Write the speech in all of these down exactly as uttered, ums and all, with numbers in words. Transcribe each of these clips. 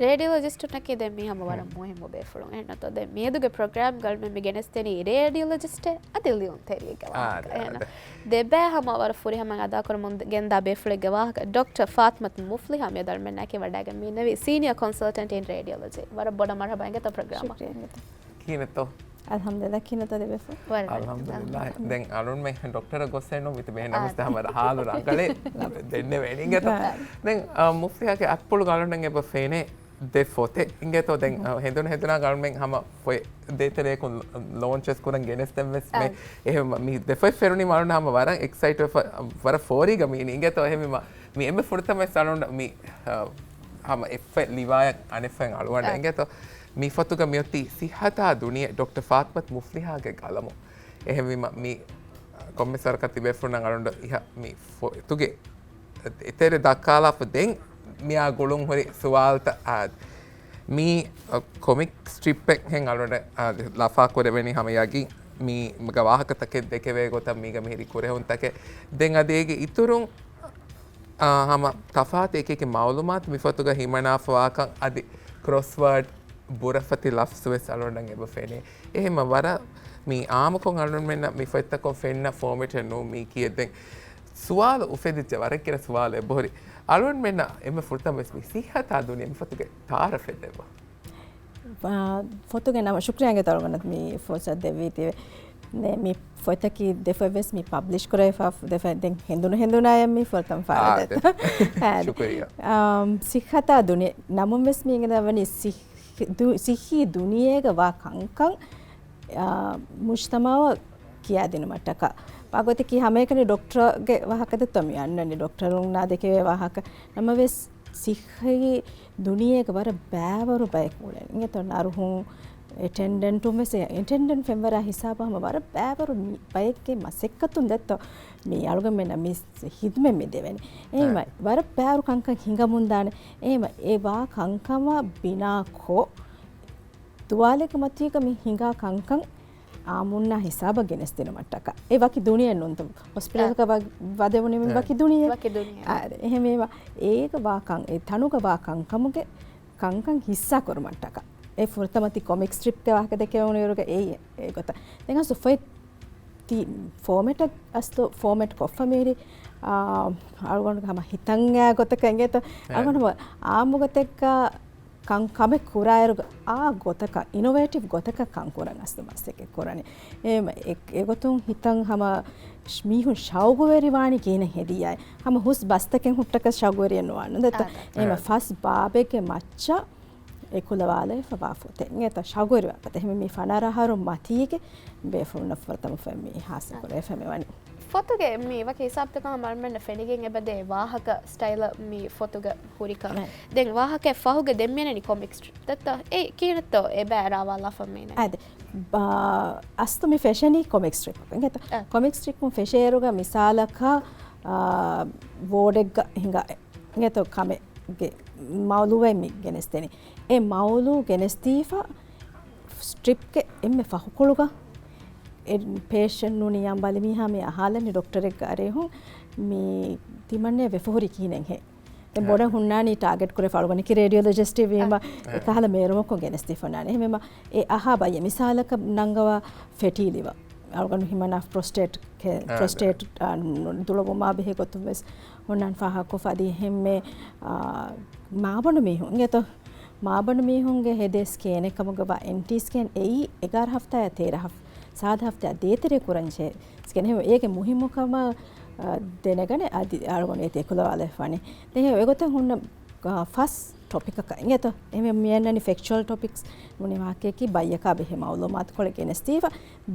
ރޭޑިއޮލޮޖިސްޓުންނަކީ ދެން މީ ހަމަ ވަރަށް މުހިއްމު ބޭފުޅުން. އެހެންނަތޯ ދެން މިއަދުގެ ޕްރޮގްރާމްގަ އަޅުމެން މި ގެނެސްދެނީ ރޭޑިއޮލޮޖިސްޓެއް އަދި ލިޔުންތެރިއެއްގެ ވާހަކަ. އާ، އެހެން ދެ. ދެބައި ހަމަ ވަރަށް ފުރިހަމަ އަދާކުރަމުން ގެންދާ ބޭފުޅެއްގެ ވާހަކަ. ޑޮކްޓަރ ފާތްމަތު މުފްލިހާ މިއަދު އަޅުމެންނާކީ ވަޑައިގެން މި އިންނެވީ ސީނިއަ ކޮންސަލްޓަންޓް އިން ރޭޑިއޮލޮޖީ. ވަރަށް ބޮޑަށް މަރުހަބާ އިނގޭތޯ ޕްރޮގްރާމަށް. ޝުކްރިޔާ އިނގޭތޯ. ކިހިނެއްތޯ؟ އަލްޙަމްދުލިއްލާ، ކިހިނެއްތޯ ދެ ބޭފުޅުން؟ ވަރަށް ވަރަށް އަލްޙަމްދުލިއްލާ. އަލްޙަމްދުލިއްލާ. ދެން އަޅުންމެ ޑޮކްޓަރަށް ގޮސް އެންނު މިތި ބެހެން ނަމަސް އާ. ހަމަ ހާލު ރަނގަޅޭ ދެންނެވޭނީ އިނގޭތޯ. އާ. ދެން އާ، މުފްލިހާގެ އަތްޕުޅުގަ އަޅުންނަށް އެބަ ފެނޭ ދެ ފޮތެއް އިނގޭތޯ. ދެން އާ، ހެނދުނު ހެނދުނާ އަޅުމެން ހަމަ ފޮތް ދޭތެރެއަކުން ލޯންޗެސް ކުރަން ގެނެސްދެން ވެސް މެ. އާ. އެހެން މި ދެ ފޮތް ފެނުނީ އަޅުން ހަމަ ވަރަށް އެކްސައިޓް ވެފަ ވަރަށް ފޯރީގަ މީނީ އިނގޭތޯ. އެހެން މި މަ-، މި އެންމެ ފުރަތަމަ ވެސް އަޅުން މި، އާ، ހަމަ އެއް ފޮތް ލިވާޔަށް އަނެއް ފޮތް އަޅުވަން އާ. އިނގޭތޯ. މި ފޮތުގަ މިއޮތީ ސިއްހަތާ ދުނިޔެ ޑޮކްޓަރ ފާތްމަތު މުފްލިހާގެ ގަލަމު. އެހެންވީމަ މި ކޮންމެސް ވަރަކަށް ތިބޭފުޅުންނަށް އަޅުން އިހަ މި ފޮތުގެ އެތެރެ ދައްކާލާފަ ދެން މިއާ ގުޅުން ހުރި ސުވާލުތައް އާދެ. މީ، އަ، ކޮމިކް ސްޓްރިޕެއް ހެން އަޅުން، އާ، ލަފާ ކުރެވެނީ ހަމަ ޔަގީން މީގަ ވާހަކަތަކެއް ދެކެވޭ ގޮތަށް މީގަ މިހިރި ކުރެހުންތަކެއް. ދެން އަދި އޭގެ އިތުރުން އާ، ހަމަ ތަފާތު އެކި އެކި މައުލޫމާތު މި ފޮތުގަ ހިމަނާފަވާކަން އަދި ކްރޮސްވާޑް ބުރަފަތި ލަފްޒު ވެސް އަޅުގަނޑަށް އެބަ ފެނޭ. އެހެންމަ ވަރަށް މި އާންމުކޮށް އަޅުގަނޑުމެންނަށް މި ފޮތްތަކުން ފެންނަ ފޯމެޓެއް ނޫން މީކީ. ދެން ސުވާލު އުފެދިއްޖެ، ވަރަށް ގިނަ ސުވާލު އެބަހުރި. އަޅުގަނޑުމެންނަށް އެންމެ ފުރަތަމަ ވެސް މި ސިއްހަތާ ދުނިޔެ މި ފޮތުގެ ތައާރަފެއް ދެއްވާ. އާ، ފޮތުގެ ނަމަ ޝުކްރިޔާ އިނގޭތޯ އަޅުގަނޑަށް މި ފުރުސަތު ދެއްވީތީވެ. ނޭ، މި ފޮތަކީ ދެ ފޮތް ވެސް މި ޕަބްލިޝް ކުރެވިފަ ދެ ފޮތް ދެން ހެނދުނު ހެނދުނާއެއް މި ފުރަތަމަ ފާރަށް ދެއްތޯ. އާ، ދެ. އާ، ޝުކްރިޔާ. އާ، ސިއްހަތާ ދުނިޔެ ނަމުން ވެސް މި އިނގިލަވަނީ ސިއް-، ދު-، ސިއްހީ ދުނިޔޭގަ ވާ ކަންކަން، އާ، މުޖްތަމަޢަށް ކިޔާދިނުމަށްޓަކާ. ވާގޮތަކީ ހަމައެކަނި ޑޮކްޓަރގެ ވާހަކަ ދެއްތޯ މި އަންނަނީ ޑޮކްޓަރުންނާ ދެކެވޭ ވާހަކަ. ނަމަވެސް ސިއްހީ ދުނިޔޭގަ ވަރަށް ބައިވަރު ބަޔަކު އުޅެނީ. އިނގޭތޯ ނަރުހުން، އެޓެންޑެންޓުން ވެސް، އެޓެންޑެންޓް ފެންވަރާ ހިސާބަށް ހަމަ ވަރަށް ބައިވަރު މި ބައެއްގެ މަސައްކަތުން ދެއްތޯ މި އަޅުގަނޑުމެންނަށް މި ހިދުމަތް މި ދެވެނީ. އެހެންވީމަ އެ. ވަރަށް ބައިވަރު ކަންކަން ހިނގަމުންދާނެ. އެހެންވީމަ އެ ވާ ކަންކަމަށް ބިނާކޮށް، ދުވާލެއްގެ މަތީގަ މި ހިނގާ ކަންކަން އާންމުންނާ ހިސާބަށް ގެނެސްދިނުމަށްޓަކާ. އެ ވަކި ދުނިޔެއެއް ނޫންތަ؟ ހޮސްޕިޓަލަކަށް ވަ-، ވަދެވުނީމަ އެ. ވަކި ދުނިޔެއެއް. ވަކި ދުނިޔެއެއް. އާ، އެހެންވީމަ އޭގަ ވާ ކަން، އެ ތަނުގަ ވާ ކަންކަމުގެ ކަންކަން ހިއްސާ ކުރުމަށްޓަކާ. އެ ފުރަތަމަ ތި ކޮމިކް ސްޓްރިޕްގެ ވާހަކަ ދެކެވުނުއިރުގަ އެއީ އެ ގޮތަށް. ދެން އަސް ފޮތް ތި ފޯމެޓަށް އަސްތު ފޯމެޓް ކޮށްފަ މިހިރީ، އާ، އަޅުގަނޑުގެ ހަމަ ހިތަށް އައި ގޮތަކަށް އިނގޭތޯ. އެ. އަޅުގަނޑު އާންމު ގޮތެއްގަ ކަން ކަމެއް ކުރާއިރުގަ އާ ގޮތަކަށް، އިނޮވޭޓިވް ގޮތަކަށް ކަން ކުރަން އަސްލު މަސައްކަތް ކުރަނީ. އެ، އެ، އެގޮތުން ހިތަށް ހަމަ މީހުން ޝައުގުވެރިވާނީ ކިހިނެއް ހެދިޔާއި. ހަމަ ހުސް ބަސްތަކެއް ހުއްޓަކަށް ޝައުގުވެރިއެއް ނުވާނު ދެއްތޯ. އާ. އެހެންވީމަ އާ. ފަސް ބާބެއްގެ މައްޗަށް އެކުލަވާލައިފަ ވާ ފޮތެއް. އެތަ ޝައުގުވެރިވާ ފޮތެއް. އެހެންވީމަ މި ފަނަރަ އަހަރު މަތީގެ ބޭފުޅުންނަށް ފުރަތަމަ ފޮތް މި ހާސިލް ކުރެވިފަ މިވަނީ. ފޮތުގެ މި ވަކި ހިސާބުތަކަށް ހަމަ އަޅުމެންނަށް ފެނިގެން އެބަދޭ ވާހަކަ ސްޓައިލަށް މި ފޮތުގަ ހުރިކަން. އެ. ދެން ވާހަކައެއް ފަހުގަ ދެން މިއަންނަނީ ކޮމިކް ސްޓްރިޕް ދެއްތޯ؟ އެ ކިހިނެއްތޯ އެބަ ރާވާލާފަ މީނަ؟ އާދެ. ބާ، އަސްތު މި ފެށެނީ ކޮމިކް ސްޓްރިޕް. އިނގޭތޯ؟ އެ. ކޮމިކް ސްޓްރިޕުން ފެށޭއިރުގަ މިސާލަކަށް، އާ، ވޯޑެއްގަ ހިނގާ އިނގޭތޯ ކަމެއްގެ މައުލޫއެއް މި ގެނެސްދެނީ. އެ މައުލޫ ގެނެސްދީފަ ސްޓްރިޕްގެ އެންމެ ފަހުކޮޅުގަ އެ ޕޭޝަންޓް ނޫނީ ޔާ ބަލިމީހާ މި އަހާލަނީ ޑޮކްޓަރެއްގެ އަރިހުން މި ތިމަންނަޔަށް ވެފަ ހުރީ ކިހިނެއްހޭ. ދެން އެ. ބޮޑަށް ހުންނާނީ ޓާގެޓް ކުރެފަ އަޅުގަނޑަކީ ރޭޑިއޮލޮޖިސްޓް ވީމަ އެ. އެކަހަލަ މޭރުމަކުން ގެނެސްދީފަ ހުންނާނެ. އެހެންވީމަ އެ އަހާ ބައްޔެއް މިސާލަކަށް ނަންގަވާ ފެޓީ ލިވަރ. އަޅުގަނޑު ހިމަނާ ޕްރޮސްޓޭޓް ކެ-، އެ. ޕްރޮސްޓޭޓް، އާ، ދުޅަވުމާ ބެހޭ ގޮތުން ވެސް ހުންނާން ފާހަގަކޮށްފަ އަދި އެހެންމެ، އާ، މާބަނޑު މީހުން އިނގޭތޯ؟ މާބަނޑު މީހުންގެ ހެދޭ ސްކޭނެއް ކަމުގަ ވާ އެމްޓީ ސްކޭން އެއީ އެގާރަ ހަފްތާއާ ތޭރަ ހަފް-، ސާދަ ހަފްތާ ދޭތެރޭ ކުރަންޖެހޭ ސްކޭން. އެހެން އޭގެ މުހިއްމުކަމަށް، އާ، ދެނެގަނެ އަދި އަޅުގަނޑު އޭތި އެކުލަވާލައިފާނެ. ދެން އެގޮތަށް ހުންނަ، އާ، ފަސް ޓޮޕިކަކަށް އިނގޭތޯ؟ އެހެން މިއަންނަނީ ފެކްޗުއަލް ޓޮޕިކްސް ނޫނީ ވާހަކައަކީ ބައްޔަކާ ބެހޭ މައުލޫމާތުކޮޅެއް ގެނެސްދީފަ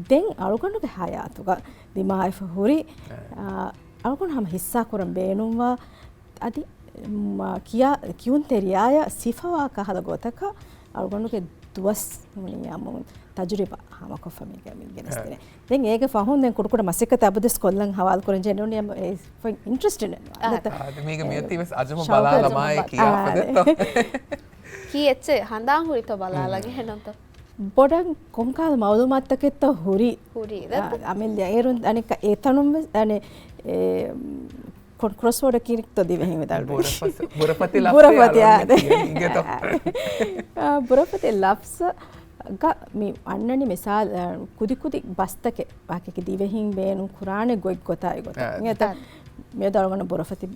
ދެން އަޅުގަނޑުގެ ހަޔާތުގަ ދިމާވެފަ ހުރި، އާ، އަޅުގަނޑު ހަމަ ހިއްސާ ކުރަން ބޭނުންވާ އަދި، މަ، ކިޔާ، ކިޔުންތެރިޔާޔަށް ސިފަވާ ކަހަލަ ގޮތަކަށް އަޅުގަނޑުގެ ދުވަސް ނޫނީ އަމު ތަޖުރިބާ ހާމަކޮށްފަ މި ގެ-، މި ގެނެސްދިނެ. އެ. ދެން އޭގެ ފަހުން ދެން ކުޑަކުޑަ މަސައްކަތް އަބަދުވެސް ކޮށްލަން ހަވާލު ކުރަން ޖެހޭ ނޫނީ އަމު އެ ފޮތް އިންޓްރެސްޓެޑް އާ. ނުވާނެތޯ. އާ، ދެ މީގެ އެ. މިއޮތީ ވެސް އަޖުމަ ޝައުޤު ބަލާލަމާއޭ އާ. ކިޔާފަ ދެއްތޯ. ކީ އެއްޗެއް ހަނދާން ހުރިތޯ ބަލާލަން އެހެންނަމަތޯ. ބޮޑަށް ކޮންކަހަލަ މައުލޫމާތުތަކެއްތޯ ހުރީ. ހުރީ. އާ، އަމިއްލަ އޭރުން އަނެއްކާ އެތަނުން ވެސް އަނެއް އެ، ކޮ- ކްރޮސްވޯޑަކީ ތޯ ދިވެހިން ވިދާޅުވީ. ބުރަފަތި، ބުރަފަތި ލަފްޒޭ ބުރަފަތި، އަޅުގަނޑު އާ، ދެ. ކިޔަނީ އިނގޭތޯ. އާ، ބުރަފަތި ލަފްޒުގަ މި އަންނަނީ މިސާލް، އާ، ކުދި ކުދި ބަސްތަކެއް ވާހަކައަކީ ދިވެހިން ބޭނުން ކުރާނެ ގޮތްގޮތާ އެގޮތަށް. އާ. އިނގޭތޯ؟ އާ. މިއަދު އަޅުގަނޑަށް ބުރަފަތި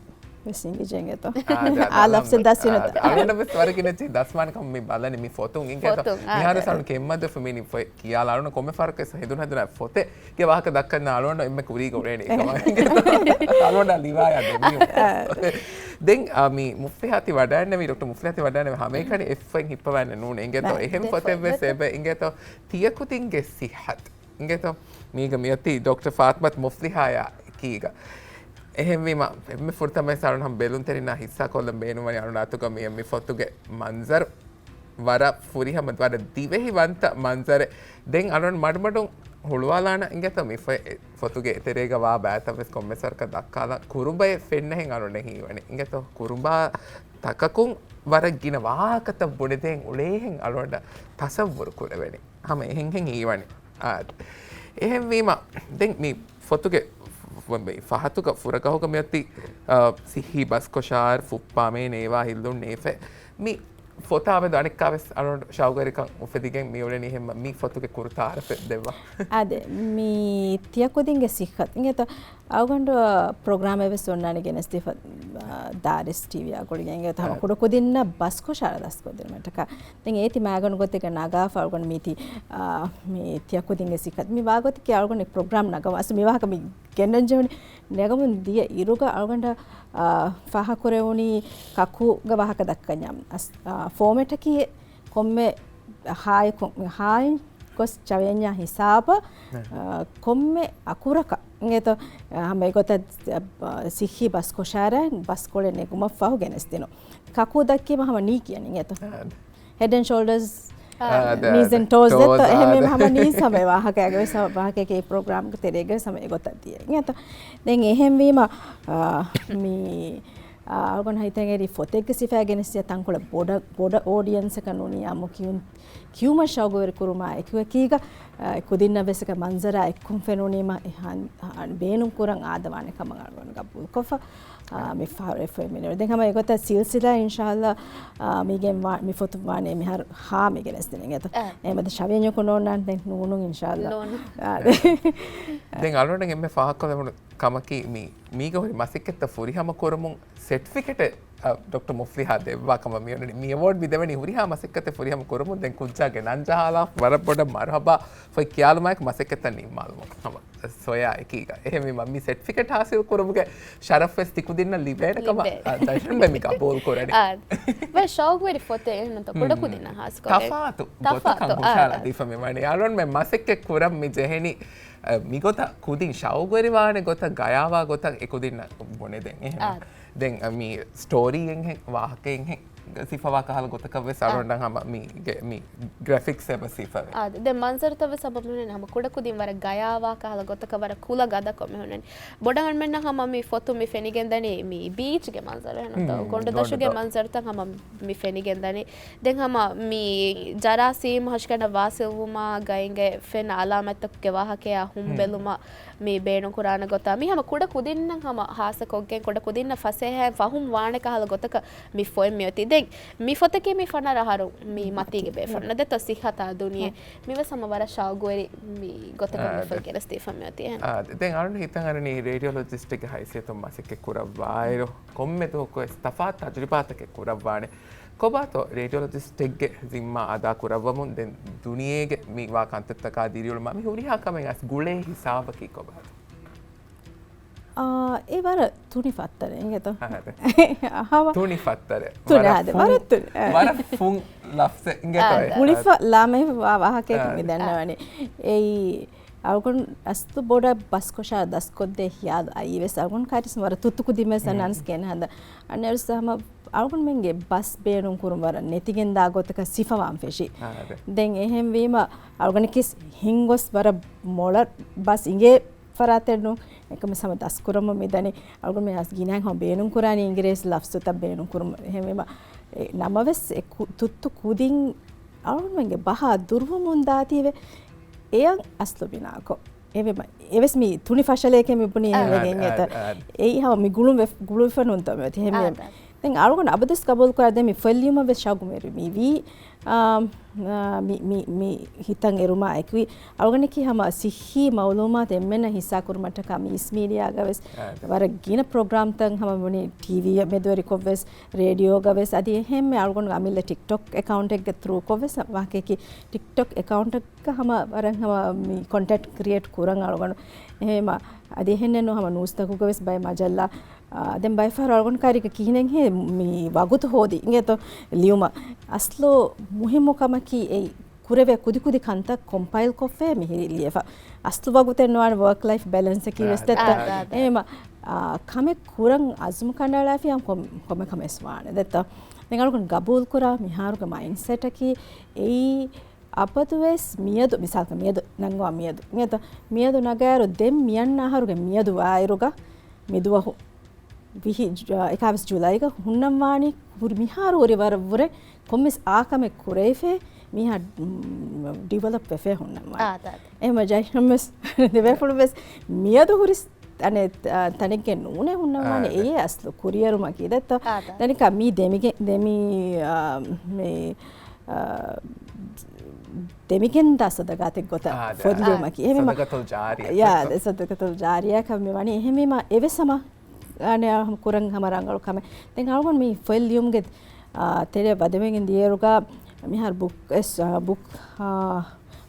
ވެސް އިނގިއްޖެ އިނގޭތޯ. އާ، އާ، ލަފްޒެއް ދަސްވިނަތަ. އާ، އަޅުގަނޑަށް ވެސް ވަރަށް ގިނަ ޗީ ދަސްވާނެ ކަމަށް މި ބަލަނީ މި ފޮތުން އިނގޭތޯ. ފޮތުން، އާ، މިހާރު އާ. ސަރުން ކެއްމަދު ފުމިނި ފޮތް ކިޔާލާ އަޅުން ކޮންމެ ފަހަރަކު ވެސް ހެދުން ހެދުނާ ފޮތެއް ގެ ވާހަކަ ދައްކަން އަޅުގަނޑު އެންމެ ކުރީގަ އުޅޭނީ އެކަމަށް. އަޅުގަނޑާ ލިވާޔާ ދެމީހުން. ދެން، އާ، މި މުފްލިހާ ތި ވަޑައިންނެވި، ޑޮކްޓަރ މުފްލިހާ ތި ވަޑައިންނެވި ހަމައެކަނި އެއްފައިން ހިއްޕަވާނެ ނޫން އިނގޭތޯ. އާ، އެހެން ދެ ފޮތެއް ފޮތް ވެސް ދެ. އެބަ އިނގޭތޯ. ތިޔަކުދިންގެ ސިއްހަތު އިނގޭތޯ. މީގަ މިއޮތީ ޑޮކްޓަރ ފާތިމަތު މުފްލިހާޔާ އެކީގަ. އެހެންވީމަ، އެންމެ ފުރަތަމަ ވެސް އަޅުން ހަމަ ބެލުންތެރިންނާ ހިއްސާކޮށްލަން ބޭނުންވަނީ އަޅުން އަތުގަ މި، މި ފޮތުގެ މަންޒަރު. ވަރަށް ފުރިހަމަ، ވަރަށް ދިވެހިވަންތަ މަންޒަރެއް. ދެން އަޅުން މަޑުމަޑުން ހުޅުވާލާނަ އިނގޭތޯ މި ފޮތުގެ އެތެރޭގަ ވާ ބައިތައް ވެސް ކޮންމެސް ވަރަކަށް ދައްކާލާ ކުރުބައެއް ފެންނަހެން އަޅުން ހީވަނީ. އިނގޭތޯ ކުރުބާ ތަކަކުން ވަރަށް ގިނަ ވާހަކަތައް ބުނެދޭން އުޅޭހެން އަޅުގަނޑަށް ތަސައްވުރު ކުރެވެނީ. ހަމަ އެހެންހެން ހީވަނީ. އާ، އެހެންވީމަ، ދެން މި ފޮތުގެ ފަ-، ފަހަތުގަ ފުރަގަހުގަ މިއޮތީ، އާ، ސިއްހީ ބަސްކޮށާރު، ފުއްޕާމޭ ނޭވާ ހިއްލުން ނޭފެ. މި ފޮތާ މެދު އަނެއްކާވެސް އަޅުގަނޑު ޝައުގުވެރިކަން އުފެދިގެން މިއުޅެނީ ހެން މި ފޮތުގެ ކުރު ތައާރަފެއް ދެއްވާ. އާދެ، މި ތިޔަ ކުދިންގެ ސިއްހަތު. އިނގޭތޯ، އަޅުގަނޑު ޕްރޮގްރާމެއް ވެސް އޮންނާނެ ގެނެސްދީފަ، އާ، ދާރިސް ޓީވީއާ ގުޅިގެން އިނގޭތޯ ހަމަ އާ. ކުޑަ ކުދިންނަށް ބަސްކޮށާރަ ދަސްކޮށްދިނުމަށްޓަކާ. ދެން އޭތި މައިގަނޑު ގޮތެއްގަ ނަގާފަ އަޅުގަނޑު މީތި، އާ، މި ތިޔަ ކުދިންގެ ސިއްހަތު. މި ވާގޮތަކީ އަޅުގަނޑު ޕްރޮގްރާމް ނަގަމުން. އަސް މި ވާހަކަ މި ގެންނަން ޖެހުނީ ނަގަމުން ދިޔަ އިރުގަ އަޅުގަނޑަށް، އާ، ފާހަކުރެވުނީ ކަކުގެ ވާހަކަ ދައްކަންޏާ. އަސް-، އާ، ފޯމެޓަކީ ކޮންމެ ހާއި ކޮ-، ހާއިން ގޮސް ޗަވެންޏާ ހިސާބަށް، އާ، ކޮންމެ އަކުރަކަށް އިނގޭތޯ، އާ، ހަމަ އެގޮތަށް، އާ، ސިއްހީ ބަސްކޮށާރައިން ބަސްކޮޅެއް ނެގުމަށްފަހު ގެނެސްދިނުން. ކަކޫ ދައްކީމަ ހަމަ ނީ ކިޔަނީ އިނގޭތޯ. އާ. ހެޑް އެންޑް ޝޯލްޑާސް، އާ، އާ، ދެ، ނީސް އާ، އެންޑް ޓޯސް ޓޯސް، ދެއްތޯ. އާ، އެހެންވީމަ ދެ. ހަމަ ނީސް ހަމަ އެ ވާހަކައިގެ ވެސް ހަމަ ވާހަކައިގެ ޕްރޮގްރާމްގެ ތެރޭގަ ވެސް ހަމަ އެގޮތަށް ދިޔަ އިނގޭތޯ. ދެން އެހެންވީމަ، އާ، މި، އާ، އަޅުގަނޑު ހައިތަނގެރި ފޮތެއްގެ ސިފައި ގެނެސް ތަންކޮޅެއް ބޮޑަށް، ބޮޑަށް އޯޑިއަންސަކަށް ނޫނީ އާއްމު ކިޔުން ކިޔުމަށް ޝައުގުވެރި ކުރުމާ އެކުއެކީގަ، އަ، ކުދިންނަށް ވެސް އެކަ މަންޒަރާ އެއްކުން ފެނުނީމަ އެ ހާން، ހާން ބޭނުން ކުރަން އާދަވާނެ ކަމަށް އަޅުގަނޑު ގަބޫލުކޮށްފަ، އަ، މި ފަހަރު އެ ފޮތް މިނެވި. ދެން ހަމަ އެގޮތަށް ސިލްސިލާ އިންޝާﷲ، އަ، މިގެން ވާ-، މި ފޮތު ވާނެ މިހާރު ހާ މި ގެނެސްދިނެ އިނގޭތޯ. އަ. އެމަދު ޝަވިޔަން ކުނޯންނާން ދެން ނޫނު އިންޝާﷲ. ލޯނު. އާ، ދެ-، ދެން އަޅުގަނޑަށް އެންމެ ފާހަގަކޮށްލެވުނު ކަމަކީ މި، މީގަ ހުރި މަސައްކަތްތައް ފުރިހަމަ ކުރަމުން ސެޓްފިކެޓެއް، އަ، ޑޮކްޓަރ މުފްލިހާ ދެއްވާ ކަމަށް މި އޮންނަނީ. މި އެވޯޑް މި ދެވެނީ ހުރިހާ މަސައްކަތެއް ފުރިހަމަ ކުރަމުން. ދެން ކުއްޖާގެ ނަން ޖަހާލާ ވަރަށް ބޮޑަށް މަރުހަބާ ފޮތް ކިޔާލުމާއެކު މަސައްކަތްތައް ނިންމާލުމަށް ހަމަ ސޮޔާ އެކީގަ. އެހެންވީމަ މި ސެޓްފިކެޓް ހާސިލް ކުރުމުގެ ޝަރަފް ވެސް ތިކުދިންނަށް ލިބޭނެ ކަމަށް، ލިބޭ. އަ، ދަށުން މި ގަބޫލު ކުރަނީ. އާ، ވަރަށް ޝައުގުވެރި ފޮތެއް އެހެންތޯ ކުޑަކުދިންނަށް ހާސްކޮށް. ތަފާތު ތަފާތު، ގޮތަކަށް އާ، ހުށަހަޅަ ދީފަ މި ވަނީ. އަޅުން މެ މަސައްކަތް ކުރަން މި ޖެހެނީ، އަ، މިގޮތަށް ކުދިން ޝައުގުވެރިވާނެ ގޮތަށް ގަޔާވާ ގޮތަށް އެކުދިންނަށް ބުނެދެން އެހެން. އާ. ދެން، އަ، މި ސްޓޯރީއެއްހެން، ވާހަކައެއްހެން ސިފަވާ ކަހަލަ ގޮތަކަށް ވެސް އާ. އަޅުންނަށް ހަމަ މީގެ، މި ގްރެފިކްސް އެބަ ސިފަވޭ. އާ، ދެން މަންޒަރުތައް ވެސް ހަމަ މިހުންނަނީ ހަމަ ކުޑަކުދިން ވަރަށް ގަޔާވާ ކަހަލަ ގޮތަކަށް ވަރަށް ކުލަ ގަދަކޮށް މިހުންނަނީ. ބޮޑަށް އަންމެންނަށް ހަމަ މި ފޮތު މި ފެނިގެންދަނީ މި ބީޗްގެ މަންޒަރު އެހެންތޯ. ހުން، ގޮނޑުދޮށުގެ ގޮނޑުދޮށް. މަންޒަރުތައް ހަމަ މި ފެނިގެންދަނީ. ދެން ހަމަ މި ޖަރާސީމް ހަށިގަނޑަށް ވާސިލްވުމާ ގައިގެ ފެން އަލާމަތްތަކުގެ ވާހަކަޔާ ހުން ހުން. ބެލުމަށް މި ބޭނުންކުރާނެ ގޮތާ މި ހަމަ ކުޑަ ކުދިންނަށް ހަމަ ހާއްސަކޮށްގެން ކުޑަ ކުދިންނަށް ފަސޭހައިން ފަހުމް ވާނެ ކަހަލަ ގޮތަކަށް މި ފޮތް މިއޮތީ. ދެން މި ފޮތަކީ މި ފަނަރަ އަހަރު މި މަތީގެ ބޭފުޅުންނަށް ދެއްތޯ ސިއްހަތާ ދުނިޔެ. ހެ. މިވެސް ހަމަ ވަރަށް ޝައުގުވެރި މި ގޮތަކަށް އާ، މި ދެ-، ފޮތް ގެނެސްދީފަ މިއޮތީ. އާ، ދެ-، ދެން އަޅުން ހިތަށް އަރަނީ ރޭޑިއޮލޮޖިސްޓެއްގެ ހައިސިއްޔަތުން މަސައްކަތް ކުރައްވާއިރު ކޮންމެ ދުވަހަކުވެސް ތަފާތު ތަޖުރިބާތަކެއް ކުރައްވާނެ. ކޮބާތޯ ރޭޑިއޮލޮޖިސްޓެއްގެ ޒިންމާ އަދާ ކުރައްވަމުން ދެން ދުނިޔޭގެ މި ވާ ކަންތައްތަކާ ދިރިއުޅުމާ މި ހުރިހާ ކަމެއް އަސް ގުޅޭ ހިސާބަކީ ކޮބާތޯ؟ އާ، އެ ވަރަށް ތުނި ފައްތަރެއް އިނގޭތޯ؟ އަހަރެ. އަހަވަ. ތުނި ފައްތަރެއް. ތުނި ވަރަށް އާދެ، ފުން، ވަރަށް ތުނި. އަ. ވަރަށް ފުން ލަފްޒެއް އިނގޭތޯ؟ އާ، އެ؟ ގުޅިފަ އާ. ލާމެހި ވާ ވާހަކައެކެއް އާ. މި ދަންނަވަނީ. އެއީ، އަޅުގަނޑު އަސްލު ބޮޑަށް ބަސްކޮށާ ދަސްކޮށްދޭ ހިޔާލު އައީ ވެސް އަޅުގަނޑު ކާރިސް ވަރަށް ތުއްތު ކުދިން ވެސް ހުން. އަންނަންސް ގެން ހަނދަ. އަނެއްސަ ހަމަ އަޅުގަނޑުމެންގެ ބަސް ބޭނުން ކުރުން ވަރަށް ނެތިގެންދާ ގޮތަކަށް ސިފަވާން ފެށި. އާ، އާދެ. ދެން އެހެންވީމަ އަޅުގަނޑަކީސް ހިންގޮސް ވަރަށް މޮޅަށް ބަސް އިނގޭ ފަރާތެއް ނޫން. އެކަމަ ހަމަ ދަސްކުރަމުން މިދަނީ. އަޅުގަނޑުމެން އަސް ގިނައިން ހަމަ ބޭނުން ކުރާނީ އިނގިރޭސި ލަފްޒުތައް ބޭނުން ކުރުމަށް. އެހެންވީމަ، އެ، ނަމަވެސް އެ ކު-، ތުއްތު ކުދިން އަޅުގަނޑުމެންގެ ބަހާ ދުރުވަމުން ދާތީވެ، އެޔަށް އަސްލު ބިނާކޮށް. އެވެ، އެވެސް މި ތުނި ފަށަލައެކޭ މި ބުނީ އާ. އެވެގެން އާ، އެތަ. އާ، އާ. އެއީ ހަމަ މި ގުޅުން ވެ-، ގުޅުވިފަ ނޫންތޯ މިއޮތީ. އެހެންވެ. އާ، އާ. ދެން އަޅުގަނޑު އަބަދުސް ގަބޫލު ކުރާ ދެން މި ފޮތް ލިޔުމަށް ވެސް ޝައުގު މެރު މި ވީ. އާ، އާ، މި، މި، މި ހިތަށް އެރުމާ އެކުވި. އަޅުގަނޑަކީ ހަމަ ސިއްހީ މައުލޫމާތު އެންމެންނަށް ހިއްސާ ކުރުމަށްޓަކާ މި އިސް މީޑިއާގަ ވެސް އާ، އާ. ވަރަށް ގިނަ ޕްރޮގްރާމްތައް ހަމަ ބުނި ޓީވީ މެދުވެރިކޮށް ވެސް، ރޭޑިއޯގަ ވެސް އަދި އެހެންމެ އަޅުގަނޑު އަމިއްލަ ޓިކްޓޮކް އެކައުންޓެއްގެ ތްރޫކޮށް ވެސް ވާހަކައަކީ ޓިކްޓޮކް އެކައުންޓަށް ހަމަ ވަރަށް ހަމަ މި ކޮންޓެންޓް ކްރިއޭޓް ކުރަން އަޅުގަނޑު. އެހެން އަދި އެހެންނެއްނު ހަމަ ނޫސްތަކުގަ ވެސް ބައެއް މަޖައްލާ، އާ، ދެން ބައެއް ފަހަރު އަޅުގަނޑު ކާރިގަ ކިހިނެއްހޭ މި ވަގުތު ހޯދި އިނގޭތޯ ލިޔުމަށް. އަސްލު މުހިއްމު ކަމަކީ އެއީ ކުރެވޭ ކުދިކުދި ކަންތައް ކޮމްޕައިލް ކޮށްފައި މިހިރީ ލިޔެފަ. އަސްލު ވަގުތެއް ނުވާނެ ވަރކް ލައިފް ބެލެންސަކީ ވެސް ދެއްތަ. އާ، އާ، އާ. އެހެމަ، އާ، ކަމެއް ކުރަން އަޒުމު ކަނޑައަޅާފި ކޮން-، ކޮންމެ ކަމެއް ވާނެ ދެއްތަ. ދެން އަޅުގަނޑު ގަބޫލު ކުރާ މިހާރުގެ މައިންޑްސެޓަކީ އެއީ އަބަދުވެސް މިއަދު، މިސާލަކަށް މިއަދު ނަންގަވާ މިއަދު، މިއަދު، މިއަދު ނަގާއިރު ދެން މިއަންނަ އަހަރުގެ މިއަދު ވާއިރުގަ މިދުވަހު ވިހި ޖު-، އެކާވީސް ޖުލައިގަ ހުންނަންވާނީ ހުރި މިހާރު ހުރި ވަރަށް ވުރެ ކޮންމެސް އާ ކަމެއް ކުރެވިފައި މީހާ، މް، ޑިވެލޮޕް ވެފައި ހުންނަންވާނީ. އާ، ތާ، ތާ. އެހެމަ ޖައިޝަމް ވެސް ދެބޭފުޅުން ވެސް މިއަދު ހުރި އަނެއް، އާ، ތަނެއްގެ ނޫނޭ ހުންނަންވާނީ. އާ، އެއީ އަސްލު ކުރިއެރުމަކީ ދެއްތޯ. އާ، ތާ. ދެނިކަ މީ ދެމިގެ-، ދެމި، އާ، މި، އާ، ދެމިގެންދާ ސަދަގާތެއް ގޮތަށް އާ، ދެ-، ފޮތްލިޔުމަކީ. އާ. އެހެމަ، ސަދަގަތުލް ޖާރިޔާ. ޔާ، ދެ ސަދަގަތުލް ޖާރިޔާ ކަމެއް ވަނީ. އެހެމީމަ އެވެސް ހަމަ އަނެއް ކުރަން ހަމަ ރަނގަޅު ކަމެއް. ދެން އަޅުގަނޑު މި ފޮތް ލިޔުމުގެ، އާ، ތެރެ ވަދެވެގެން ދިޔައިރުގަ މިހާރު ބުކް އެސް-، އާ، ބުކް، އާ،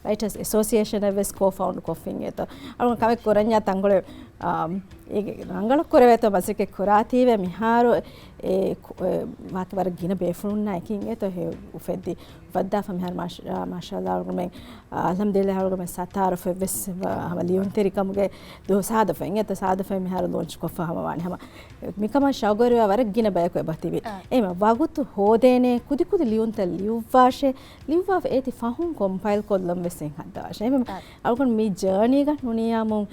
ރައިޓަސް އެސޯސިއޭޝަނެއް ވެސް ކޯ ފައުންޑް ކޮށްފިން އެތޯ. އަޅުގަނޑު ކަމެއް ކުރަންޏާ ތަންކޮޅެއް، އާ، އޭގެ ރަނގަޅަށް ކުރެވޭތޯ މަސައްކަތް ކުރާތީވެ މިހާރު އެ ކު-، އެ ވާކި ވަރަށް ގިނަ ބޭފުޅުންނާ އެކިން އެތޯ ހެ އުފެއްދި އުފައްދާފަ މިހާރު މާޝ-، އާ، މާޝާﷲ އަޅުގަނޑުމެން، އާ، އަލްޙަމްދުލިއްލާހް އަޅުގަނޑުމެން ސަތާރަ ފޮތް ވެސް ވަ-، ހަމަ ލިޔުންތެރިކަމުގެ ދު-، ސާދަ ފޮތް އެތޯ ސާދަ ފޮތް މިހާރު ލޯންޗް ކޮށްފަ ހަމަ ވާނެ. ހަމަ މިކަމަށް ޝައުގުވެރިވާ ވަރަށް ގިނަ ބަޔަކު އެބަ ތިބި. އާ. އެމަ ވަގުތު ހޯދޭނެ ކުދިކުދި ލިޔުންތައް ލިޔުއްވާށޭ، ލިޔުއްވާފަ އޭތި ފަހުން ކޮމްޕައިލް ކޮށްލަން ވެސް ހައްދަވާށޭ. އެމަ އާ. އަޅުގަނޑު މި ޖާނީގަ ނުނިޔާމުން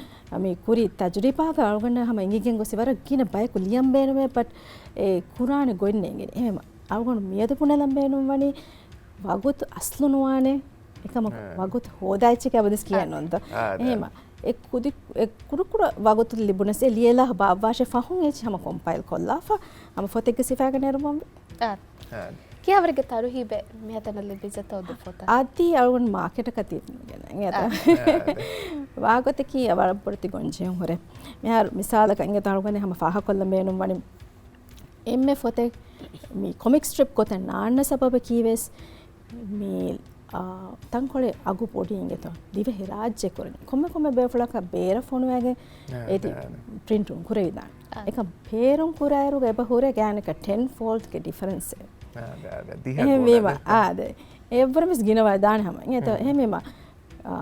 މި ކުރި ތަޖުރިބާގަ އަޅުގަނޑަށް ހަމަ އެނގިގެން ގޮސް ވަރަށް ގިނަ ބަޔަކު ލިޔަން ބޭނުމޭ، ބަޓް އެ ކުރާނެ ގޮތް ނޭނގެނީ. އެހެމަ އަޅުގަނޑު މިއަދު ބުނެލަން ބޭނުންވަނީ ވަގުތު އަސްލު ނުވާނެ. އެކަމަކު އާ. ވަގުތު ހޯދާ އެއްޗެކޭ އަބަދުސް ކިޔާ އާ. ނޯންތޯ. އާ، އާ. އެހެމަ އެ ކުދި، އެ ކުޑަކުޑަ ވަގުތު ލިބުނަސް އެ ލިޔެލާ ބާއްވާށޭ ފަހުން އެއްޗެއް ހަމަ ކޮމްޕައިލް ކޮށްލާފަ ހަމަ ފޮތެއްގެ ސިފައިގަ ނެރުމަށް ވެ. އާ. އާ. ކިހާވަރެއްގެ ތަރުހީބެއް މިހަތަނަށް ލިބިއްޖެތޯ ދެ ފޮތަށް؟ އަދި އަޅުގަނޑު މާކެޓަކަށް ތި ގެނައި އެތަ. އާ. ވާގޮތަކީ ވަރަށް ބޮޑެތި ގޮންޖެހުން ހުރޭ. މިހާރު މިސާލަކަށް އިނގޭތޯ އަޅުގަނޑު ހަމަ ފާހަކޮށްލަން ބޭނުންވަނީ އެންމެ ފޮތެއް މި ކޮމިކް ސްޓްރިޕް ގޮތަށް ނާންނަ ސަބަބަކީ ވެސް މި، އާ، ތަންކޮޅެއް އަގު ބޮޑީ އިނގޭތޯ. ދިވެހިރާއްޖެ ކުރަނީ. ކޮންމެ ކޮންމެ ބޭފުޅަކަށް ބޭރަށް ފޮނުވައިގެން އާ، އޭތި އާ. ޕްރިންޓުން ކުރެވިދާނެ. އާ. އެކަން ޕޭރުން ކުރާއިރުގަ އެބަ ހުރޭ ގާތްގަނޑަކަށް ޓެން ފޯލްޑްގެ ޑިފަރެންސް. އާ، އާ، އާ. ދިހަ އެހެން ވީމަ، ގުނަ އާ، ދެ. އެއްވަރަށް ވެސް ގިނަވައިދާނެ ހަމަ. އިނގޭތޯ، ހުން. އެހެން ވީމަ، އާ،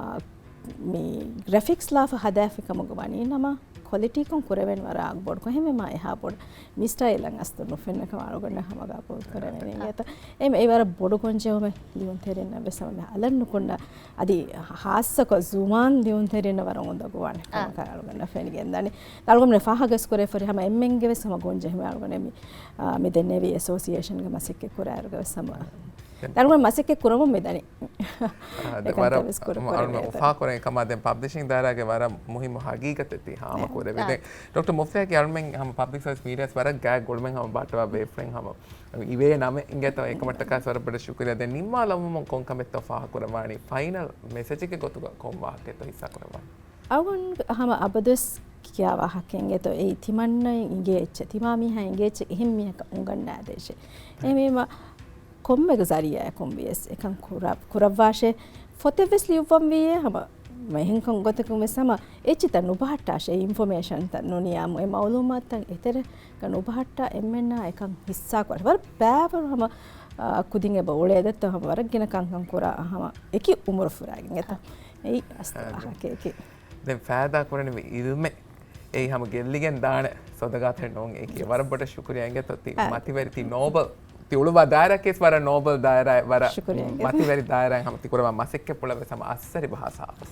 މި ގްރެފިކްސް ލާފަ ހަދާފި ކަމުގަ ވަނީ ނަމަ، ކޮލިޓީކޮން ކުރެވެން ވަރަށް އަގުބޮޑު. އެހެންވީމަ އެހާ ބޮޑު މި ސްޓައިލަށް އަސްލު ނުފެންނަ ކަމަށް އަޅުގަނޑަށް ހަމަ ގަބޫލު ކުރެވެނީ. އާ. އިނގޭތޯ، އެ، އެ ވަރަށް ބޮޑު ގޮންޖެހުމެއް ލިޔުންތެރިންނަށް ވެސް ހަމަ މި އަލަށް ނުކުންނަ، އަދި ހާއްސަކޮށް ޒުވާން ލިޔުންތެރިންނަށް ވަރަށް އުނދަގޫވާނެ އާ. ކަމަކަށް އަޅުގަނޑަށް ފެނިގެންދާނެ. އަޅުގަނޑު ފާހަގަވެސް ކުރެވިފައި ހަމަ އެންމެންގެ ވެސް ހަމަ ގޮންޖެހުމެއް އަޅުގަނޑު މި، އާ، މި ދެންނެވި އެސޯސިއޭޝަންގެ މަސައްކަތް ކުރާއިރުގަ ވެސް ހަމަ ދެން އަޅުގަނޑު މަސައްކަތް ކުރަމުން މިދަނީ. އާ، ދެ އެކަންތައް ވަރަށް ވެސް ކުރަ-، އަޅުގަނޑު ކުރެވޭތޯ. އުފާކުރަން ކަމާ ދެން ޕަބްލިޝިން ދާއިރާގެ ވަރަށް މުހިއްމު ހަގީގަތެއް ތި ހާމަ އާ. ކުރެވި. އާ. ދެން ޑޮކްޓަރ މުފްތިޔާ އަޅުމެން ހަމަ ޕަބްލިކް ސަރވިސް މީޑިއާ ވަރަށް ގާތް ގުޅުމެއް ހަމަ ބައްޓަވާ ބޭފުޅެއް ހަމަ އިވޭ ނަމެއް އިނގޭތޯ އެކަމަށްޓަކާ ވަރަށް ބޮޑަށް ޝުކުރިއްޔާ. ދެން ނިންމާލައްވަމުން ކޮން ކަމެއްތޯ ފާހަގަކުރައްވާނީ؟ ފައިނަލް މެސެޖެއްގެ ގޮތުގަ ކޮން ވާހަކައެއްތޯ ހިއްސާ ކުރައްވާނީ؟ އަޅުގަނޑު ހަމަ އަބަދުވެސް ކިޔާ ވާހަކައެއް އިނގޭތޯ އެއީ ތިމަންނައަށް އިނގޭ އެއްޗެއް، ތިމާ މީހާ އިނގޭ އެއްޗެއް އެހެން މީހަކަށް އުނގަންނާދޭށޭ. އެހެންވީމަ ކޮންމެ ޒަރީއާއަކުން ވިޔަސް އެކަން ކުރަ-، ކުރައްވާށޭ. ފޮތެއް ވެސް ލިޔުއްވަން ވީއޭ ހަމަ އެހެން ކަން ގޮތަކުން ވެސް ހަމަ އެއްޗިތައް ނުބަހައްޓާށޭ. އިންފޮމޭޝަންތައް ނުނިޔާމު އެ މައުލޫމާތުތައް އެތެރެ ނުބަހައްޓާ އެންމެންނާ އެކަން ހިއްސާކުރާ. ވަރަށް ބައިވަރު ހަމަ، އާ، ކުދިން އެބަ އުޅޭ ދެއްތޯ ހަމަ ވަރަށް ގިނަ ކަންކަން ކުރާ ހަމަ އެކި އުމުރު ފުރާގެން އެތަ. އެއީ އަސްލު އާ، ވާހަކައެކޭ. ދެން ފައިދާ ކުރަނިވި އިލްމެއް އެއީ ހަމަ ގެއްލިގެން ދާނެ ސަދަގާތެއް ނޫން. އެކޭ ވަރަށް ބޮޑަށް ޝުކުރިއްޔާ އިނގޭތޯ ތި އާ. މަތިވެރި ތި ނޯބަލް ތި އުޅުއްވާ ދާއިރާއަކީ ވަރަށް ނޯބަލް ދާއިރާ ވަރަށް ޝުކުރިއްޔާ އިނގޭ. މަތިވެރި ދާއިރާއިން ހަމަ ތި ކުރައްވާ މަސައްކަތްޕުޅަށް ވެސް ހަމަ އައްސަރި ބަހާ ސާފު.